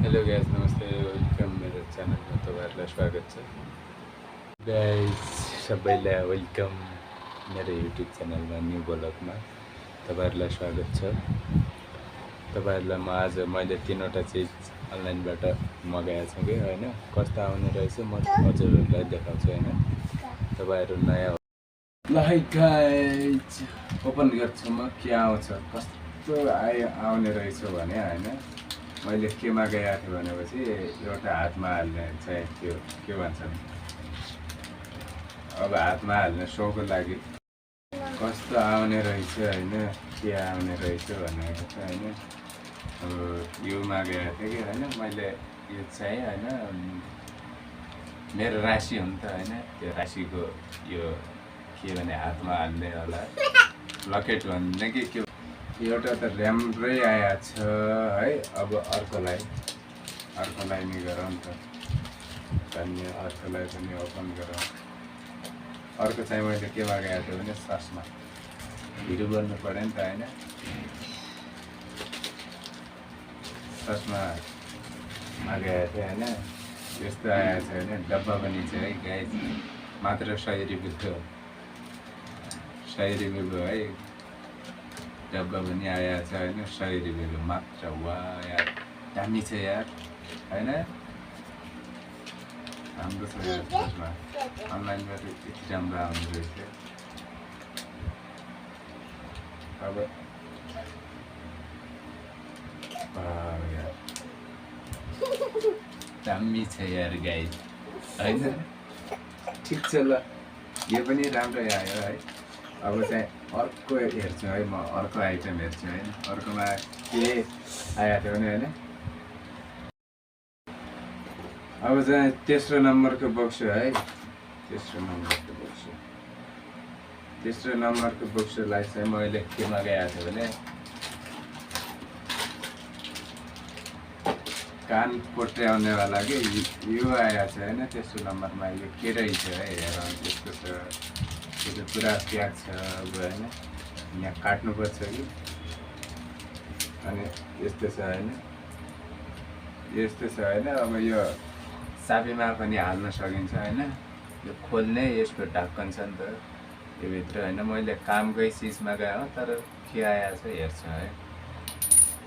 Hello guys, नमस्ते, welcome मेरो च्यानलमा तपाईँहरूलाई स्वागत छ। गाइस सबैलाई वेलकम मेरो युट्युब च्यानलमा न्यू ब्लगमा तपाईँहरूलाई स्वागत छ। तपाईँहरूलाई म आज मैले 3वटा चिज अनलाइनबाट मगाएको छु कि होइन, कस्तो आउने रहेछ म हजुरहरूलाई देखाउँछु होइन। तपाईँहरू नयाँ ल है गाइस, ओपन गर्छु म के आउँछ, कस्तो आउने रहेछ भने होइन। मैले के मगाएको थिएँ भनेपछि एउटा हातमा हाल्ने चाहिँ त्यो के भन्छन्, अब हातमा हाल्ने सोको लागि कस्तो आउने रहेछ होइन, के आउने रहेछ भनेको चाहिँ होइन। अब यो मगाएको थिएँ कि होइन मैले, यो चाहिँ होइन मेरो राशि हो नि त होइन। त्यो राशिको यो के भने हातमा हाल्ने होला लकेट भन्ने कि के, एउटा त राम्रै आएको छ है। अब अर्कोलाई नि गरौँ त, धन्य अर्कोलाई पनि ओपन गरौँ। अर्को चाहिँ मैले के मगाएको थिएँ भने ससमा हिरो गर्नु पऱ्यो नि त होइन। ससमा मगाएको थिएँ होइन, यस्तो आएको छ होइन। डब्बा पनि छ है गाइस, मात्र 100 रुपियाँको, 100 रुपियाँको है डब्बा पनि आएको छ होइन। 100 रुपियाँको मात्र। वाह यार, दामी छ यार होइन, राम्रो छ यार। त्यसमा अनलाइनबाट यति राम्रो आउने रहेछ। अब यार दामी छ यार गाइस होइन। ठिक छ ल, यो पनि राम्रै आयो है। अब चाहिँ अर्को हेर्छु है म, अर्को आइटम हेर्छु होइन। अर्कोमा के आएको थियो भने होइन, अब चाहिँ तेस्रो नम्बरको बक्स है। तेस्रो नम्बरको बक्सलाई चाहिँ मैले के मगाएको थिएँ भने कान कोट्याउनेवाला कि यो आएको छ होइन। तेस्रो नम्बरमा यो के रहेछ है, हेर त्यस्तो छ। त्यो त पुरा प्याक छ अब होइन, यहाँ काट्नुपर्छ कि। अनि यस्तो छ होइन, यस्तो छ होइन। अब यो चाबीमा पनि हाल्न सकिन्छ होइन। यो खोल्ने यसको ढक्कन छ नि त यो भित्र होइन। मैले कामकै चिज मगाएँ तर के आएको छ हेर्छु है।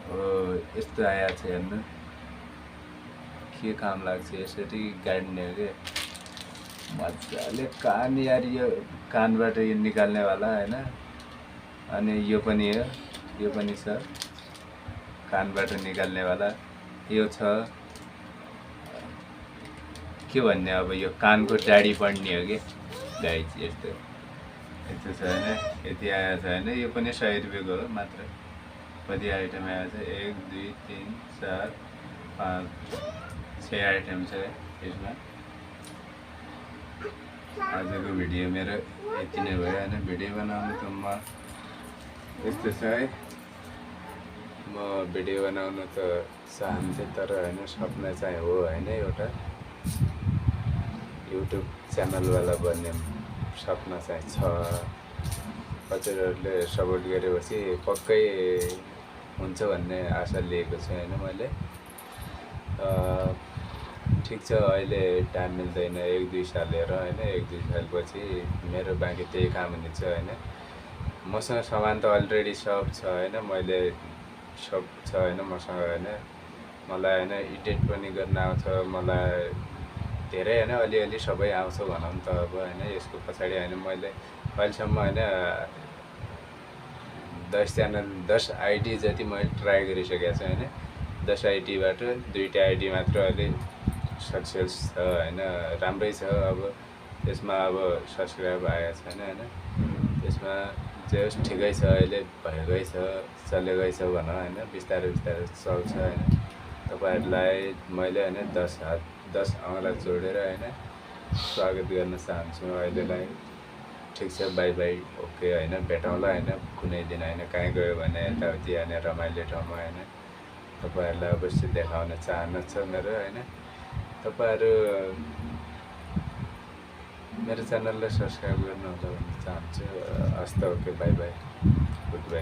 हो यस्तो आएको छ हेर्नु, के काम लाग्छ यसरी गाड्ने हो कि मजाले कान यार। यो कानबाट यो निकाल्नेवाला होइन। अनि यो पनि हो, यो पनि छ कानबाट निकाल्नेवाला। यो छ के भन्ने, अब यो कानको डाडी बढ्ने हो कि गाइस। यस्तो छ होइन, यति आएको छ होइन। यो पनि 100 रुपियाँको हो मात्र। कति आइटम आएको छ, 1 2 3 4 5 6 आइटम छ यसमा। आजको भिडियो मेरो यति नै भयो होइन। भिडियो बनाउनु त म यस्तो छ है, म भिडियो बनाउनु त चाहन्छु तर होइन, सपना चाहिँ हो होइन। एउटा युट्युब च्यानलवाला बन्ने सपना चाहिँ छ। हजुरहरूले सपोर्ट गरेपछि पक्कै हुन्छ भन्ने आशा लिएको छु होइन मैले। ठिक छ, अहिले टाइम मिल्दैन, 1-2 साल हेर होइन। 1-2 सालपछि मेरो बाँकी त्यही काम हुनेछ होइन। मसँग सामान त अलरेडी सब छ होइन, मैले सब छ होइन मसँग होइन। मलाई होइन एडिट पनि गर्न आउँछ मलाई धेरै होइन, अलिअलि सबै आउँछ भनौँ त अब होइन। यसको पछाडि होइन मैले अहिलेसम्म होइन 10 आइडी जति मैले ट्राई गरिसकेको छु होइन। 10 आइडीबाट 2टा आइडी मात्र अहिले सक्सेस छ होइन, राम्रै छ। अब त्यसमा अब सब्सक्राइब आएको छैन होइन। त्यसमा जे होस् ठिकै छ, अहिले भएकै छ, चलेकै छ भनौँ होइन। बिस्तारै बिस्तारै चल्छ होइन। तपाईँहरूलाई मैले होइन 10 औँला जोडेर होइन स्वागत गर्न चाहन्छु अहिलेलाई। ठिक छ, बाई बाई, ओके होइन। भेटौँला होइन कुनै दिन होइन, कहीँ गयो भने यताउति होइन रमाइलो ठाउँमा होइन। तपाईँहरूलाई अवश्य देखाउन चाहना छ मेरो होइन। तपाईँहरू मेरो च्यानललाई सब्सक्राइब गर्नुहुन्छ भन्न चाहन्छु। हस् त, okay, by by, good by.